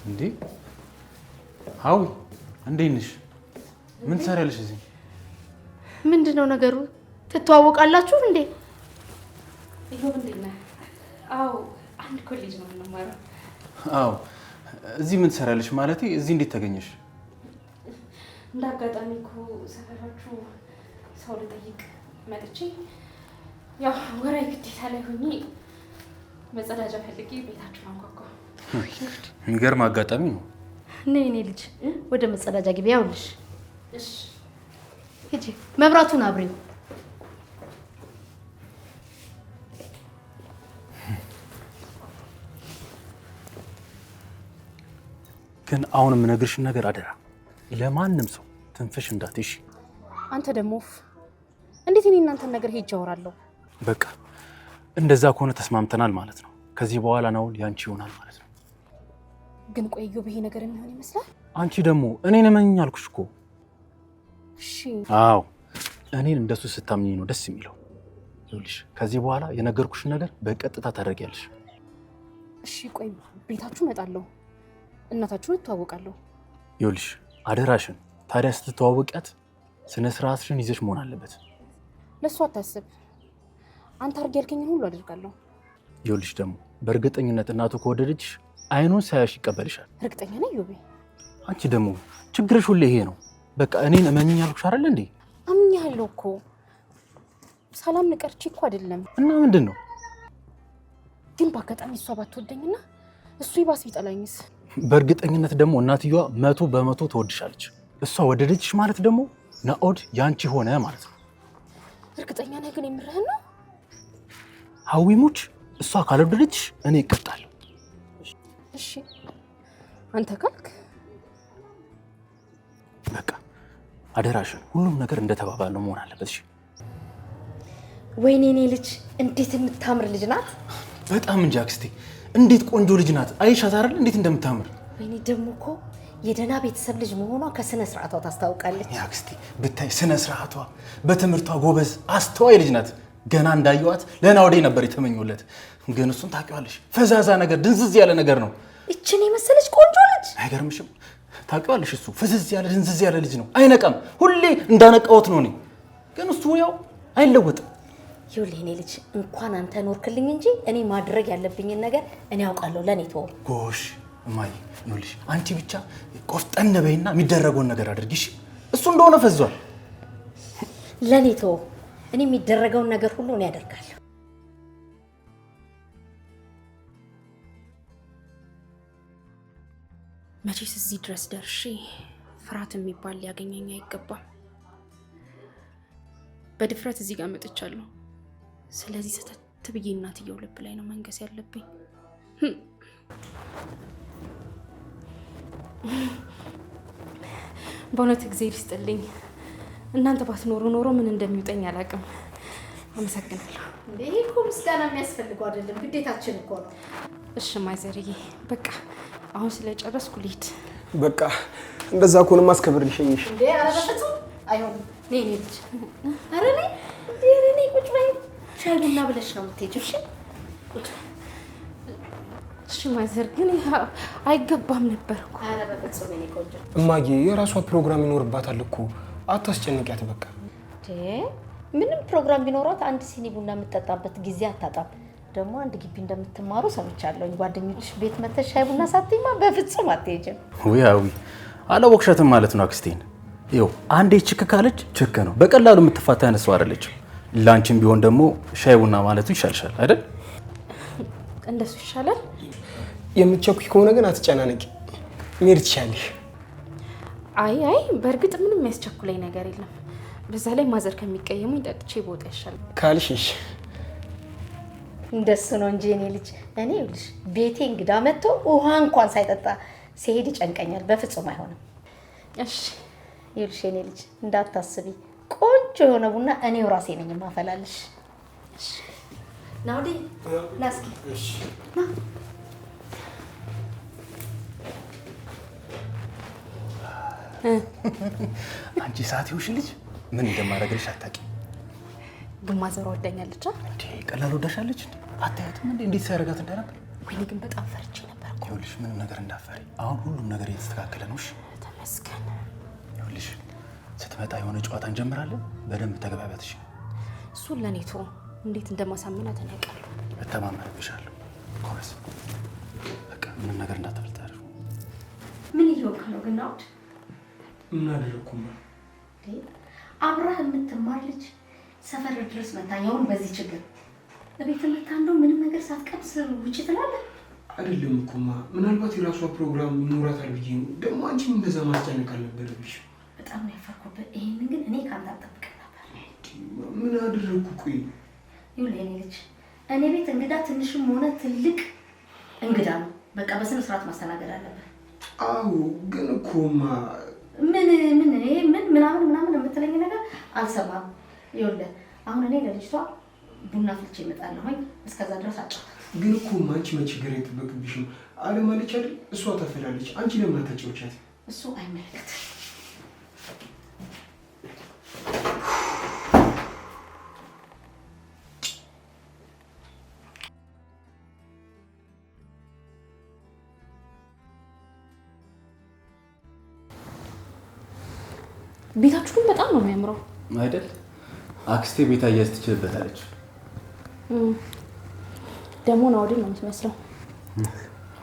እንዴ ሀዊ፣ እንዴት ነሽ? ምን ትሰሪያለሽ እዚህ? ምንድን ነው ነገሩ? ትተዋወቃላችሁ እንዴ? ኢዮብ እንዴት ነህ? አዎ፣ አንድ ኮሌጅ ነው የምንማረው። አዎ። እዚህ ምን ትሰሪያለሽ? ማለቴ እዚህ እንዴት ተገኘሽ? እንደ አጋጣሚ እኮ ሰፈራችሁ ሰው ልጠይቅ መጥቼ ያው ወራዊ ግዴታ ላይ ሆኜ መጸዳጃ ፈልጌ ቤታችሁን አንኳኳ። የሚገርም አጋጣሚ ነው። ነይ የኔ ልጅ ወደ መጸዳጃ ግቢ። ያውልሽ እሺ። ሂጂ፣ መብራቱን አብሪው። ግን አሁን የምነግርሽን ነገር አደራ ለማንም ሰው ትንፍሽ እንዳትሽ። አንተ ደግሞ እንዴት እኔ እናንተን ነገር ሄጄ አወራለሁ? በቃ እንደዛ ከሆነ ተስማምተናል ማለት ነው። ከዚህ በኋላ ናውል ያንቺ ይሆናል ማለት ነው። ግን ቆይ ኢዮብ፣ ይሄ ነገር የሚሆን ይመስላል? አንቺ ደግሞ እኔን እመኚኝ አልኩሽ እኮ። እሺ። አዎ፣ እኔን እንደሱ ስታምኚኝ ነው ደስ የሚለው። ይኸውልሽ ከዚህ በኋላ የነገርኩሽን ነገር በቀጥታ ታደርጊያለሽ። እሺ፣ ቆይ ቤታችሁ እመጣለሁ፣ እናታችሁን እተዋወቃለሁ። ይኸውልሽ አደራሽን። ታዲያ ስትተዋወቂያት ስነ ስርዓትሽን ይዘሽ መሆን አለበት። ለእሱ አታስብ። አንተ አድርግ ያልከኝን ሁሉ አደርጋለሁ። ይኸውልሽ ደግሞ በእርግጠኝነት እናቱ ከወደደችሽ አይኑን ሳያሽ ይቀበልሻል። እርግጠኛ ነህ ኢዮቤ? አንቺ ደግሞ ችግርሽ ሁሌ ይሄ ነው። በቃ እኔን እመኚኝ አልኩሽ አይደል እንዴ? አምኜሃለሁ እኮ፣ ሳላምን ቀርቼ እኮ አይደለም። እና ምንድን ነው? ግን በአጋጣሚ እሷ ባትወደኝና እሱ ይባስ ቢጠላኝስ? በእርግጠኝነት ደግሞ እናትየዋ 100% ትወድሻለች። እሷ ወደደችሽ ማለት ደግሞ ናኦድ ያንቺ ሆነ ማለት ነው። እርግጠኛ ነህ ግን የምርህን ነው? ሀዊሙች እሷ ካልወደደችሽ እኔ እቀጣለሁ። እሺ፣ አንተ ካልክ። በቃ አደራሽን፣ ሁሉም ነገር እንደተባባልነው መሆን አለበት። እሺ? ወይኔ እኔ ልጅ እንዴት የምታምር ልጅ ናት! በጣም እንጂ አክስቴ፣ እንዴት ቆንጆ ልጅ ናት። አይሻት አይደል እንዴት እንደምታምር። ወይኔ ደግሞ እኮ የደህና ቤተሰብ ልጅ መሆኗ ከስነ ስርዓቷ ታስታውቃለች። አክስቴ ብታይ ስነ ስርዓቷ፣ በትምህርቷ ጎበዝ፣ አስተዋይ ልጅ ናት። ገና እንዳየዋት ለናውዴ ነበር የተመኘሁለት። ግን እሱን ታውቂዋለሽ፣ ፈዛዛ ነገር፣ ድንዝዝ ያለ ነገር ነው። ይችን የመሰለች ቆንጆ ልጅ። አይገርምሽም? ታውቂዋለሽ፣ እሱ ፍዝዝ ያለ ድንዝዝ ያለ ልጅ ነው። አይነቃም። ሁሌ እንዳነቃሁት ነው እኔ። ግን እሱ ያው አይለወጥም። ይኸውልህ የኔ ልጅ እንኳን አንተ ኖርክልኝ እንጂ እኔ ማድረግ ያለብኝን ነገር እኔ አውቃለሁ። ለእኔ ተወው። ጎሽ እማዬ፣ ይኸውልሽ አንቺ ብቻ ቆፍጠን በይና የሚደረገውን ነገር አድርጊ። እሺ? እሱ እንደሆነ ፈዟል። ለእኔ ተወው። እኔ የሚደረገውን ነገር ሁሉ እኔ አደርጋለሁ። መቼስ እዚህ ድረስ ደርሼ ፍርሃት የሚባል ሊያገኘኝ አይገባም። በድፍረት እዚህ ጋር መጥቻለሁ። ስለዚህ ሰተት ብዬ እናትየው ልብ ላይ ነው መንገስ ያለብኝ። በእውነት እግዜር ይስጥልኝ። እናንተ ባትኖሩ ኖሮ ምን እንደሚውጠኝ አላውቅም። አመሰግናለሁ። ይሄ እኮ ምስጋና የሚያስፈልገው አይደለም፣ ግዴታችን እኮ ነው። እሺ ማዘርዬ፣ በቃ አሁን ስለጨረስኩ ልሂድ። በቃ እንደዛ ከሆነማ አስከብር ልሸኝሽ። እንዴ ኧረ በፍፁም አይሆንም። ነይ እኔ ልጅ፣ ኧረ ነይ እንዴ፣ ኧረ ነይ ቁጭ በይ። ሻይ ቡና ብለሽ ነው የምትሄጂው? እሺ ቁጭ በይ። እሺ ማዘር፣ ግን አይገባም ነበር እኮ። ኧረ በፍፁም የእኔ ቆንጆ። እማዬ የራሷ ፕሮግራም ይኖርባታል እኮ፣ አታስጨንቂያት። በቃ ምንም ፕሮግራም ቢኖራት አንድ ሲኒ ቡና የምትጠጣበት ጊዜ አታጣም። ደግሞ አንድ ግቢ እንደምትማሩ ሰምቻለሁ። ጓደኞችሽ ቤት መተሽ ሻይ ቡና ሳትይማ በፍጹም አትሄጂም። ውይ ሀዊ፣ አላወቅሻትም ማለት ነው አክስቴን። ይኸው አንዴ ችክ ካለች ችክ ነው። በቀላሉ የምትፋታ አይነት ሰው አይደለችም። ላንቺም ቢሆን ደግሞ ሻይ ቡና ማለቱ ይሻልሻል አይደል? እንደሱ ይሻላል። የምትቸኩይ ከሆነ ግን አትጨናነቂ፣ መሄድ ትችያለሽ። አይ አይ፣ በእርግጥ ምንም የሚያስቸኩለኝ ነገር የለም። በዛ ላይ ማዘር ከሚቀየሙኝ ጠጥቼ ብወጣ ይሻላል። ካልሽ እሺ። እንደሱ ነው እንጂ የኔ ልጅ። እኔ ይኸውልሽ ቤቴ እንግዳ መጥቶ ውሃ እንኳን ሳይጠጣ ሲሄድ ይጨንቀኛል። በፍጹም አይሆንም። እሺ። ይኸውልሽ የኔ ልጅ እንዳታስቢ፣ ቆንጆ የሆነ ቡና እኔው ራሴ ነኝ የማፈላልሽ። ናውዲ ና እስኪ ና። አንቺ ሰዓት ይኸውሽ ልጅ ምን እንደማደርግልሽ አታውቂም። ግን ማዘሯ ወዳኛለች። እንዴ ቀላል ወዳሻለች እንዴ? አታያትም እንዴ እንዴት ሲያደርጋት እንደነበር? ወይኔ ግን በጣም ፈርቼ ነበር እኮ። ይኸውልሽ ምንም ነገር እንዳፈሪ፣ አሁን ሁሉም ነገር እየተስተካከለ ነው። እሺ ተመስገን። ይኸውልሽ ስትመጣ የሆነ ጨዋታ እንጀምራለን። በደንብ ተግባቢያት። እሺ እሱን ለእኔ ተወው፣ እንዴት እንደማሳምናት እኔ አውቃለሁ። እተማመንብሻለሁ። ጎበዝ። በቃ ምንም ነገር እንዳትፈልጠር። ምን እየወቅ ነው ግን ናውድ? ምን አደረኩም? አብራህ የምትማር ልጅ ሰፈር ድረስ መታኛውን በዚህ ችግር እቤት መታ እንደው ምንም ነገር ሳትቀምስ ውጭ ትላለህ። አይደለም እኮማ ምናልባት የራሷ ፕሮግራም ይኖራታል ብዬ ነው። ደግሞ አንቺም እንደዛ ማስጨነቅ አልነበረብሽ። በጣም ነው ያፈርኩብህ። ይሄንን ግን እኔ ከአንተ አልጠብቅም ነበር። ምን አደረግኩ? ቆይ ይኸውልህ የእኔ ልጅ እኔ ቤት እንግዳ ትንሽም ሆነ ትልቅ እንግዳ ነው። በቃ በስነ ስርዓት ማስተናገድ አለብህ። አዎ ግን እኮማ ምን ምን ይሄ ምን ምናምን ምናምን የምትለኝ ነገር አልሰማም። ይኸውልህ አሁን እኔ ለልጅቷ ቡና ፍልቼ እመጣለሁኝ። እስከዛ ድረስ አጫውታት። ግን እኮማ አንቺ መቸገር አይጠበቅብሽም። አለም አለች አይደል? እሷ ታፈላለች። አንቺ ለምን አታጫውቻት? እሱ አይመለከትም። ቤታችሁ ግን በጣም ነው የሚያምረው አይደል? አክስቴ ቤት አያያዝ ትችልበታለች። ደግሞ ናውድን ነው የምትመስለው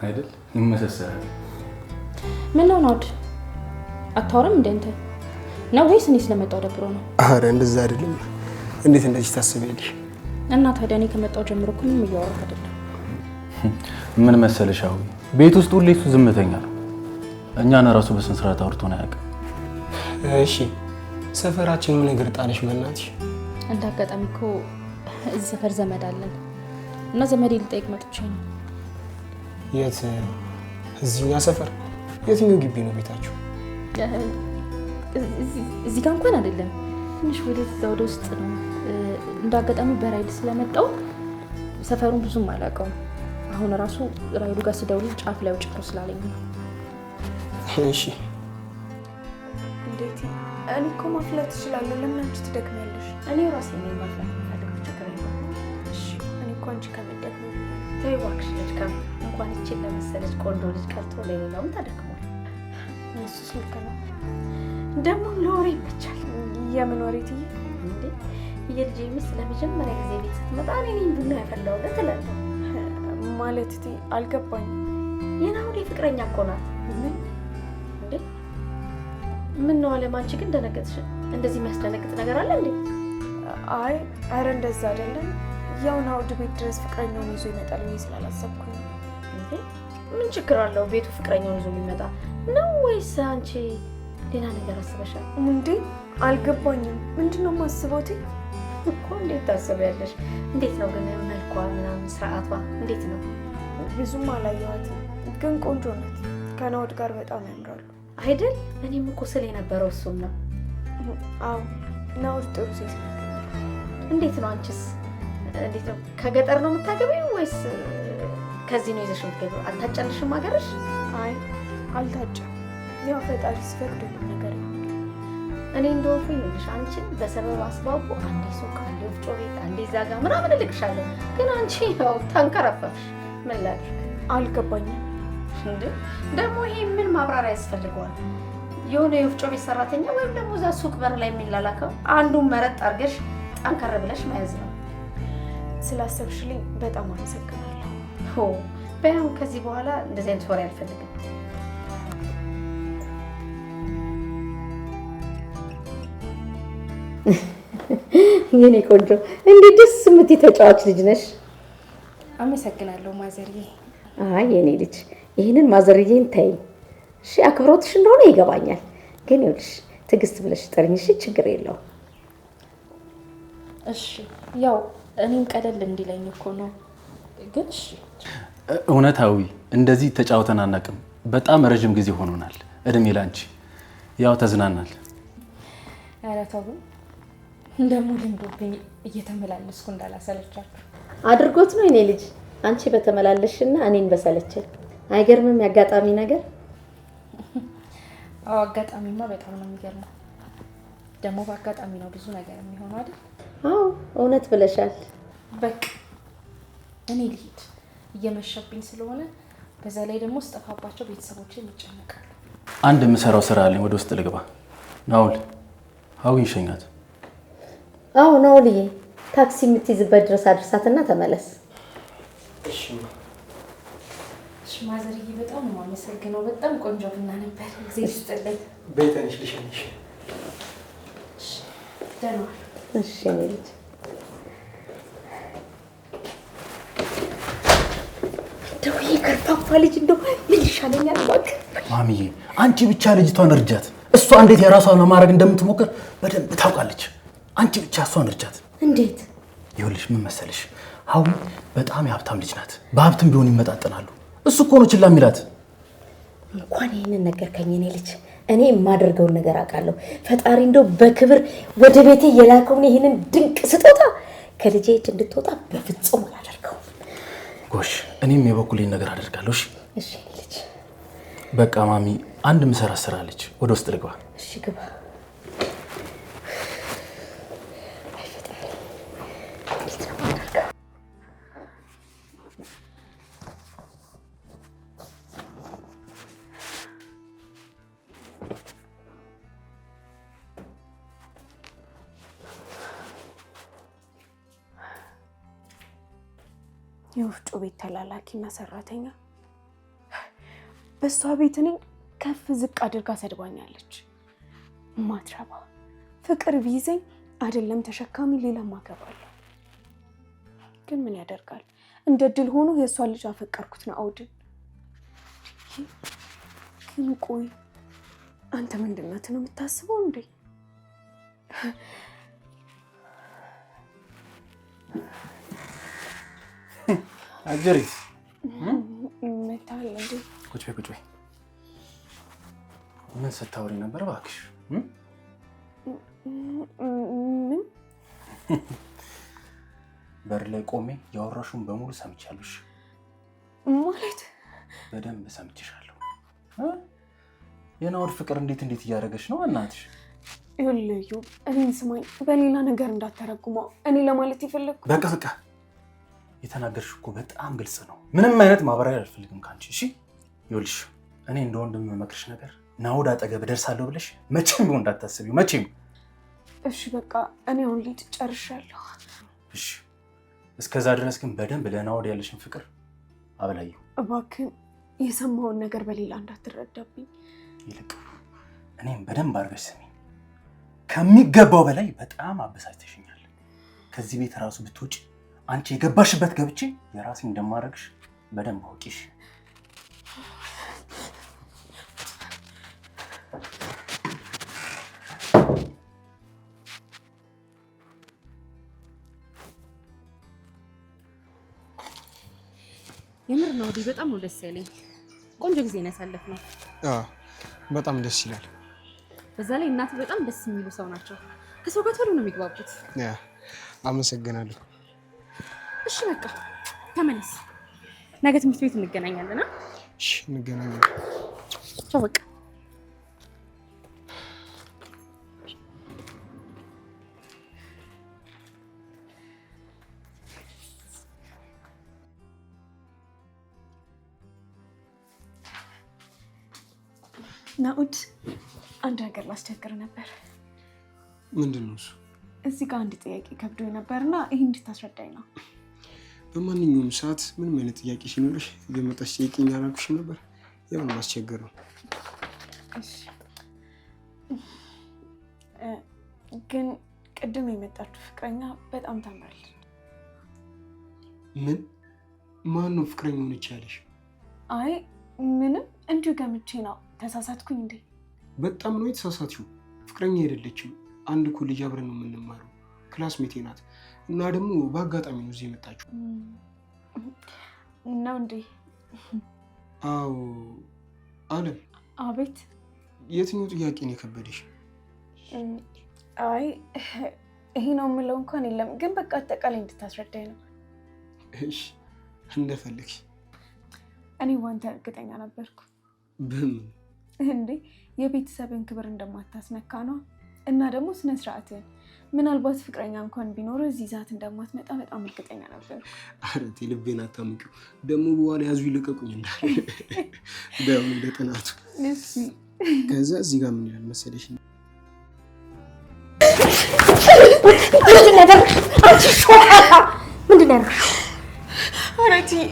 አይደል? ይመሳሰላል። ምን ነው ናውድ አታወራም እንደ አንተ ነው ወይስ እኔ ስለመጣሁ ደብሮ ነው? አረ እንደዛ አይደለም። እንዴት እንደዚህ ታስቢያለሽ? እና ታዲያ እኔ ከመጣሁ ጀምሮ እኮ ምንም እያወራሁ አይደለም። ምን መሰለሽ አሁን ቤት ውስጥ ሁሌ እሱ ዝምተኛ ነው። እኛን እራሱ በስነ ስርዓት አውርቶን አያውቅም። እሺ ሰፈራችን ምን እግር ጣለሽ? በእናትሽ እንደ አጋጣሚ እኮ እዚህ ሰፈር ዘመድ አለን እና ዘመዴ ልጠይቅ መጥቼ ነው። የት? እዚህኛ ሰፈር? የትኛው ግቢ ነው ቤታችሁ? እዚህ ጋር እንኳን አይደለም፣ ትንሽ ወደዛ ወደ ውስጥ ነው። እንደ አጋጣሚ በራይድ ስለመጣው ሰፈሩን ብዙም አላውቀውም። አሁን ራሱ ራይዱ ጋር ስደውል ጫፍ ላይ ውጭ ስላለኝ ነው። እሺ እንዴት? እኔ እኮ ማፍላት እችላለሁ። ለምን አንቺ ትደክሚያለሽ? እኔ ራሴ ነኝ ማፍላት የምፈልገው። ችግር የለውም። እሺ እኔ እኮ አንቺ ከምትደክሚ ተይ እባክሽ። ልድከም እንኳን ይቺን ለመሰለች ቆንጆ ልጅ ቀርቶ ለሌላውም ተደክሟል። እሱስ ልክ ነው። ደግሞ ለወሬ ይመቻል። የምን ወሬ ትዬ? እንዴ የልጄ ሚስት ለመጀመሪያ ጊዜ ቤት ስትመጣ እኔ ነኝ ቡና ያፈላሁለት እላለሁ። ማለት እትዬ አልገባኝም። የናሁዴ ፍቅረኛ እኮ ናት። ምን? እንዴ ምን ነው አለም፣ አንቺ ግን ደነገጥሽ? እንደዚህ የሚያስደነግጥ ነገር አለ እንዴ? አይ ኧረ እንደዛ አይደለም። ያው ናውድ ቤት ድረስ ፍቅረኛውን ይዞ ይመጣል ብዬ ስላላሰብኩኝ። እንዴ ምን ችግር አለው? ቤቱ ፍቅረኛውን ይዞ የሚመጣ ነው ወይስ አንቺ ሌላ ነገር አስበሻል? እንዴ አልገባኝም። ምንድነው የማስበው እትዬ? እኮ እንዴት ታስቢያለሽ? እንዴት ነው ግን መልኳ ምናምን ስርዓቷ እንዴት ነው? ብዙም አላየኋትም፣ ግን ቆንጆ ናት። ከናውድ ጋር በጣም ያምራሉ አይደል? እኔም እኮ ስል የነበረው እሱን ነው። አዎ ናውድ ጥሩ ሴት ናት። እንዴት ነው አንቺስ? እንዴት ነው ከገጠር ነው የምታገቢው ወይስ ከዚህ ነው ይዘሽ የምትገቢው? አልታጨልሽም ሀገርሽ? አይ አልታጨም። ያው ፈጣሪ ሲፈቅድ ሁሉም ነገር ይሆናል። እኔ እንደሆንኩኝ ይኸውልሽ አንቺን በሰበብ አስባቡ አንዴ ሱቅ፣ አንዴ ወፍጮ ቤት፣ አንዴ እዛ ጋር ምናምን እልክሻለሁ። ግን አንቺ ያው ተንከረፈፍሽ። ምን ላድርግ? አልገባኝም። እንዴ ደግሞ ይሄ ምን ማብራሪያ ያስፈልገዋል? የሆነ የወፍጮ ቤት ሰራተኛ ወይም ደግሞ እዛ ሱቅ በር ላይ የሚላላከው አንዱን መረጥ አድርገሽ ጠንከር ብለሽ መያዝ ነው። ስላሰብሽልኝ በጣም አመሰግናለሁ። ሆ በያው ከዚህ በኋላ እንደዚህ አይነት ወሬ አልፈልግም። የኔ ቆንጆ እንዴት ደስ የምትይ ተጫዋች ልጅ ነሽ። አመሰግናለሁ ማዘርዬ። አይ የኔ ልጅ ይህንን ማዘርዬን ተይኝ እሺ። አክብሮትሽ እንደሆነ ይገባኛል፣ ግን ይኸውልሽ ትዕግስት ብለሽ ጥሪኝ እሺ። ችግር የለውም። እሺ ያው እኔም ቀለል እንዲለኝ እኮ ነው። ግን እሺ እውነታዊ እንደዚህ ተጫውተን አናውቅም። በጣም ረጅም ጊዜ ሆኖናል። እድሜ ላንቺ። ያው ተዝናናል። ኧረ ተው ደግሞ ልምዶብኝ እየተመላለስኩ እንዳላሰለቻችሁ አድርጎት ነው የኔ ልጅ። አንቺ በተመላለስሽና እኔን በሰለቸኝ። አይገርምም ያጋጣሚ ነገር? አዎ አጋጣሚማ በጣም ነው የሚገርመው። ደግሞ በአጋጣሚ ነው ብዙ ነገር የሚሆነው አይደል? አዎ እውነት ብለሻል። በቃ እኔ ልሂድ፣ እየመሸብኝ ስለሆነ በዛ ላይ ደግሞ ስጠፋባቸው ቤተሰቦቼ ይጨነቃሉ። አንድ የምሰራው ስራ አለኝ፣ ወደ ውስጥ ልግባ። ናውል ሀዊን ሸኛት። አዎ ናውልዬ፣ ታክሲ የምትይዝበት ድረስ አድርሳትና ተመለስ። እሺ እሺ ማዘርዬ፣ በጣም ነው የማመሰግነው። በጣም ቆንጆ ቡና ነበር። እግዚአብሔር ይስጥልኝ። በይ ተነሽ ልሸኝሽ። እሺ ደህና ዋል። እሺ የኔ ልጅ። እንደው ይሄ ከርፋፋ ልጅ እንደው ምን ይሻለኛል እባክህ። ማሚዬ፣ አንቺ ብቻ ልጅቷን እርጃት። እሷ እንዴት የራሷን ለማድረግ እንደምትሞክር በደንብ ታውቃለች። አንቺ ብቻ እሷን እርጃት። እንዴት? ይኸውልሽ ምን መሰለሽ፣ ሀዊ በጣም የሀብታም ልጅ ናት። በሀብትም ቢሆን ይመጣጠናሉ። እሱ እኮ ነው ችላ የሚላት። እንኳን ይህንን ነገርከኝ የኔ ልጅ። እኔ የማደርገውን ነገር አውቃለሁ። ፈጣሪ እንደው በክብር ወደ ቤቴ የላከውን ይህንን ድንቅ ስጦታ ከልጄ እጅ እንድትወጣ በፍጹም አላደርገውም። ጎሽ፣ እኔም የበኩሌን ነገር አደርጋለሁ። እሺ እሺ የኔ ልጅ። በቃ ማሚ፣ አንድ ምሰራ ስራ አለች። ወደ ውስጥ ልግባ። እሺ ግባ። አይ ፈጣሪ፣ እንዴት ነው የማደርገው? የወፍጮ ቤት ተላላኪና ሰራተኛ በእሷ ቤት እኔን ከፍ ዝቅ አድርጋ ሰድባኛለች። ማትረባ ፍቅር ቢይዘኝ አይደለም ተሸካሚ ሌላም አገባለሁ። ግን ምን ያደርጋል፣ እንደ ድል ሆኖ የእሷን ልጅ አፈቀርኩት ናኦድን። ግን ቆይ አንተ ምንድናት ነው የምታስበው እንዴ? አጀሪት መታል እንዴ? ቁጭ በይ ቁጭ በይ። ምን ስታወሪ ነበር እባክሽ? ምን? በር ላይ ቆሜ ያወራሽውን በሙሉ ሰምቻለሽ። ማለት? በደንብ ሰምቼሻለሁ። የናኦድ ፍቅር እንዴት እንዴት እያደረገች ነው እናትሽ? ይኸውልህ እኔን ስማኝ፣ በሌላ ነገር እንዳተረጉመው። እኔ ለማለት የፈለግኩት በቃ በቃ፣ የተናገርሽ እኮ በጣም ግልጽ ነው። ምንም አይነት ማብራሪያ አልፈልግም ከአንቺ። እሺ ይኸውልሽ፣ እኔ እንደ ወንድም የምመክርሽ ነገር ናኦድ አጠገብ እደርሳለሁ ብለሽ መቼም ቢሆን እንዳታስቢው፣ መቼም። እሺ በቃ እኔ አሁን ልሂድ፣ ጨርሻለሁ። እሺ፣ እስከዛ ድረስ ግን በደንብ ለናኦድ ያለሽን ፍቅር አብላየው። እባክህን የሰማውን ነገር በሌላ እንዳትረዳብኝ። ይልቅ እኔም በደንብ አድርገሽ ስሚ። ከሚገባው በላይ በጣም አበሳጭተሽኛል። ከዚህ ቤት ራሱ ብትወጪ አንቺ የገባሽበት ገብቼ የራሴ እንደማደርግሽ በደንብ አውቂሽ። የምር ነው በጣም ነው ደስ ያለኝ። ቆንጆ ጊዜ ነው ያሳለፍነው። በጣም ደስ ይላል። በዛ ላይ እናት በጣም ደስ የሚሉ ሰው ናቸው። ከሰው ጋር ቶሎ ነው የሚግባቡት። አመሰግናለሁ። እሺ በቃ ተመለስ። ነገ ትምህርት ቤት እንገናኛለን። እሺ እንገናኛለን። ቻው በቃ። ናኦድ አንድ ነገር ላስቸግር ነበር። ምንድን ነው እሱ? እዚህ ጋር አንድ ጥያቄ ከብዶ ነበርና ይህ እንድታስረዳኝ ነው። በማንኛውም ሰዓት ምንም አይነት ጥያቄ ሲኖርሽ እየመጣሽ ጠይቂኝ አላልኩሽም ነበር? የምን ማስቸገር ነው። እሺ ግን ቅድም የመጣችሁ ፍቅረኛ በጣም ታምራለች። ምን? ማን ነው ፍቅረኛ ሆነች ያለሽ? አይ ምንም እንዲሁ ገምቼ ነው። ተሳሳትኩኝ እንዴ? በጣም ነው የተሳሳትሽው። ፍቅረኛ አይደለችም። አንድ ኮሌጅ አብረን ነው የምንማረው። classmate ኤ ናት እና ደግሞ በአጋጣሚ ነው እዚህ የመጣችው። ነው እንዴ? አዎ። አለም። አቤት። የትኛው ጥያቄ ነው የከበደሽ? አይ ይሄ ነው የምለው እንኳን የለም፣ ግን በቃ አጠቃላይ እንድታስረዳኝ ነው። እሺ እንደፈለግሽ። እኔ ዋንተ እርግጠኛ ነበርኩ። በምን? እንዴ የቤተሰብን ክብር እንደማታስነካ ነው፣ እና ደግሞ ስነ ስርዓትን። ምናልባት ፍቅረኛ እንኳን ቢኖር እዚህ ይዛት እንደማትመጣ በጣም እርግጠኛ ነበር። ኧረ ተይ ልቤን አታምቂው። ደግሞ በኋላ ያዙ ይልቀቁኝ እንዳለ ደግሞ እንደ ጥናቱ። እሺ ከዛ እዚህ ጋር ምን ይላል መሰለሽ? ምንድን ነው ያደረግሽው? አንቺ ሾካካ ምንድን ነው ያደረግሽው? ኧረ እትዬ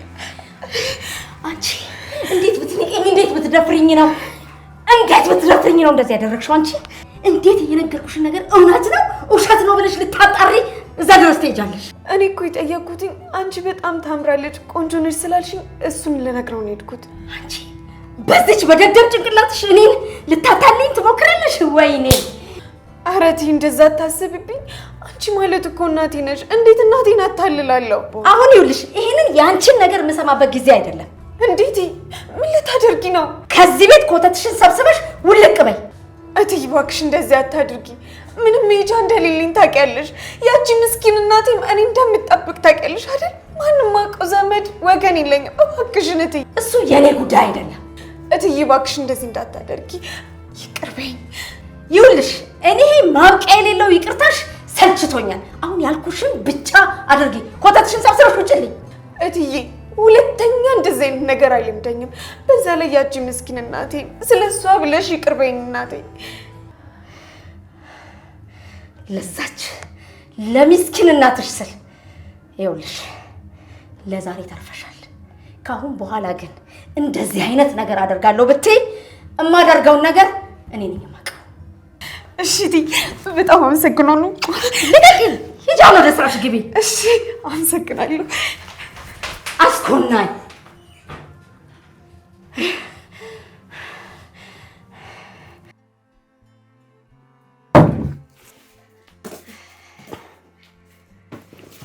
አንቺ እንዴት ብትንቀኝ፣ እንዴት ብትደፍሪኝ ነው? እንዴት ብትደፍሪኝ ነው እንደዚህ ያደረግሽው? አንቺ እንዴት የነገርኩሽን ነገር እውነት ነው ውሸት ነው ብለሽ ልታጣሪ እዛ ድረስ ትሄጃለሽ? እኔ እኮ የጠየኩትኝ አንቺ በጣም ታምራለች ቆንጆ ነች ስላልሽኝ እሱን ልነግረው ነው የሄድኩት። አንቺ በዚች በደደብ ጭንቅላትሽ እኔን ልታታልኝ ትሞክራለሽ? ወይኔ ኧረ እትዬ እንደዛ አታስብብኝ። አንቺ ማለት እኮ እናቴ ነሽ። እንዴት እናቴን አታልላለሁ? አሁን ይኸውልሽ ይሄንን የአንቺን ነገር የምሰማበት ጊዜ አይደለም። እንዴት? ምን ልታደርጊ ነው? ከዚህ ቤት ኮተትሽን ሰብስበሽ ውልቅ በይ። እትዬ እባክሽ እንደዚህ አታድርጊ። ምንም መሄጃ እንደሌለኝ ታውቂያለሽ። ያቺ ምስኪን እናቴም እኔ እንደምጠብቅ ታውቂያለሽ አይደል? ማንም አውቀው ዘመድ ወገን የለኝም። እባክሽን እትዬ። እሱ የኔ ጉዳይ አይደለም። እትዬ እባክሽ እንደዚህ እንዳታደርጊ፣ ይቅር በይኝ። ይኸውልሽ እኔ ማብቂያ የሌለው ይቅርታሽ ሰልችቶኛል። አሁን ያልኩሽን ብቻ አድርጊ። ኮተትሽን ሰብስበሽ ውጭልኝ። እትዬ ሁለተኛ እንደዚህ አይነት ነገር አይለምደኝም። በዛ ላይ ያቺ ምስኪን እናቴ፣ ስለ እሷ ብለሽ ይቅር በይኝ እናቴ። ለዛች ለሚስኪን እናትሽ ስል ይኸውልሽ ለዛሬ ተርፈሻል። ከአሁን በኋላ ግን እንደዚህ አይነት ነገር አደርጋለሁ ብትይ እማደርገውን ነገር እኔ ነኝ የማውቀው። እሺ እትዬ በጣም አመሰግናለሁ። ልቀቂኝ! ሂጂ አሁን ወደ ስራሽ ግቢ። እሺ አመሰግናለሁ። አስኮናኝ።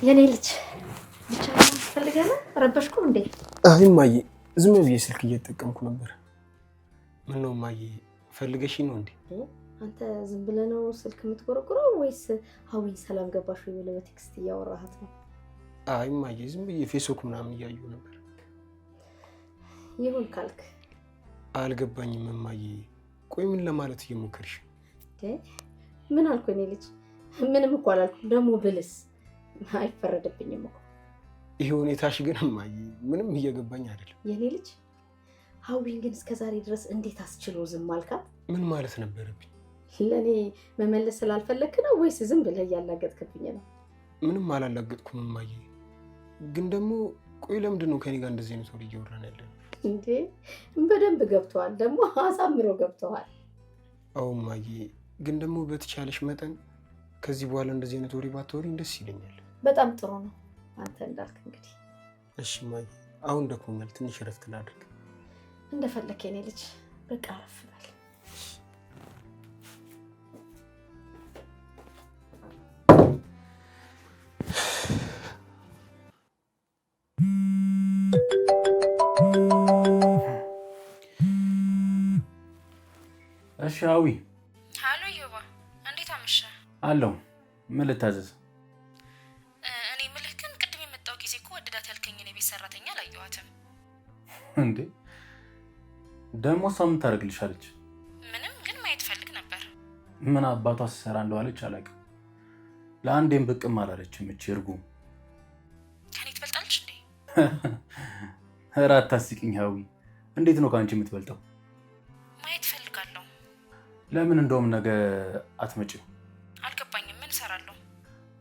የኔ ልጅ ብቻ ፈልገህ ነው? ረበሽኩ እንዴ? አይ እማዬ ዝም ብዬ ስልክ እየተጠቀምኩ ነበር። ምነው እማዬ ፈልገሽኝ ነው እንዴ? አንተ ዝም ብለህ ነው ስልክ የምትጎረጉረው ወይስ ሀዊን ሰላም ገባሽ ወይ ብለህ በ text እያወራሃት ነው? አይ እማዬ ዝም ብዬ ፌስቡክ ምናምን እያየሁ ነበር። ይሁን ካልክ። አልገባኝም እማዬ። ቆይ ምን ለማለት እየሞከርሽ? ምን አልኩ እኔ ልጅ? ምንም እኮ አላልኩም። ደግሞ ብልስ አይፈረድብኝም እኮ። ይሄ ሁኔታሽ ግን እማዬ ምንም እየገባኝ አይደለም። የኔ ልጅ ሀዊን ግን እስከዛሬ ድረስ እንዴት አስችሎ ዝም አልካት? ምን ማለት ነበረብኝ? ለእኔ መመለስ ስላልፈለክ ነው ወይስ ዝም ብለህ እያላገጥክብኝ ነው? ምንም አላላገጥኩም እማዬ። ግን ደግሞ ቆይ ለምንድን ነው ከኔ ጋር እንደዚህ አይነት ወሬ እያወራን ያለነው? እንዴ በደንብ ገብተዋል፣ ደግሞ አሳምሮ ገብተዋል። አዎ እማዬ፣ ግን ደግሞ በተቻለሽ መጠን ከዚህ በኋላ እንደዚህ አይነት ወሬ ባታወሪኝ ደስ ይለኛል። በጣም ጥሩ ነው አንተ እንዳልክ እንግዲህ። እሺ እማዬ፣ አሁን ደክሞኛል፣ ትንሽ እረፍት ላድርግ። እንደፈለክ የኔ ልጅ፣ በቃ አረፍ በል። እሺ ሀዊ። ሀሎ ዮባ፣ እንዴት አመሸህ? አለሁ። ምን ልታዘዝ? እኔ ምልህ ግን ቅድም የመጣው ጊዜ እኮ ወደዳት ያልከኝን የቤት ሰራተኛ አላየኋትም። እንዴ ደግሞ እሷ ምን ታደርግልሻለች? ምንም፣ ግን ማየት ፈልግ ነበር። ምን አባቷ ስትሰራ እንደዋለች አላውቅም። ለአንዴም ብቅም አላለችም እቺ እርጉም። ከኔ ትበልጣለች እንዴ? ኧረ አታስቂኝ ሀዊ። እንዴት ነው ከአንቺ የምትበልጠው? ማየት ፈልጋለሁ። ለምን እንደውም ነገ አትመጪም? አልገባኝም። ምን እሰራለሁ?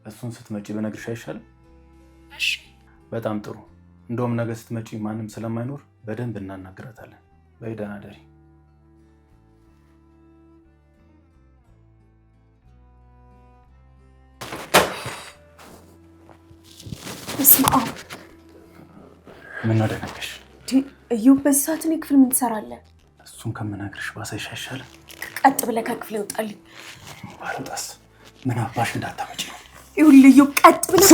እሱን ስትመጪ በነግርሽ አይሻልም? እሺ። በጣም ጥሩ። እንደውም ነገ ስትመጪ ማንም ስለማይኖር በደንብ እናናግራታለን። በይ ደህና ደሪ። በስመ አብ። ምን አደነቀሽ? እዮብ በዚህ ሰዓት እኔ ክፍል ምን ትሰራለህ? እሱን ከምነግርሽ ባሳይሽ አይሻልም? ቀጥ ብለህ ከክፍል ይወጣልኝ። ባልወጣስ ምን አባሽ እንዳታመጪ ነው። ይኸውልህ እዮብ ቀጥ ብለህ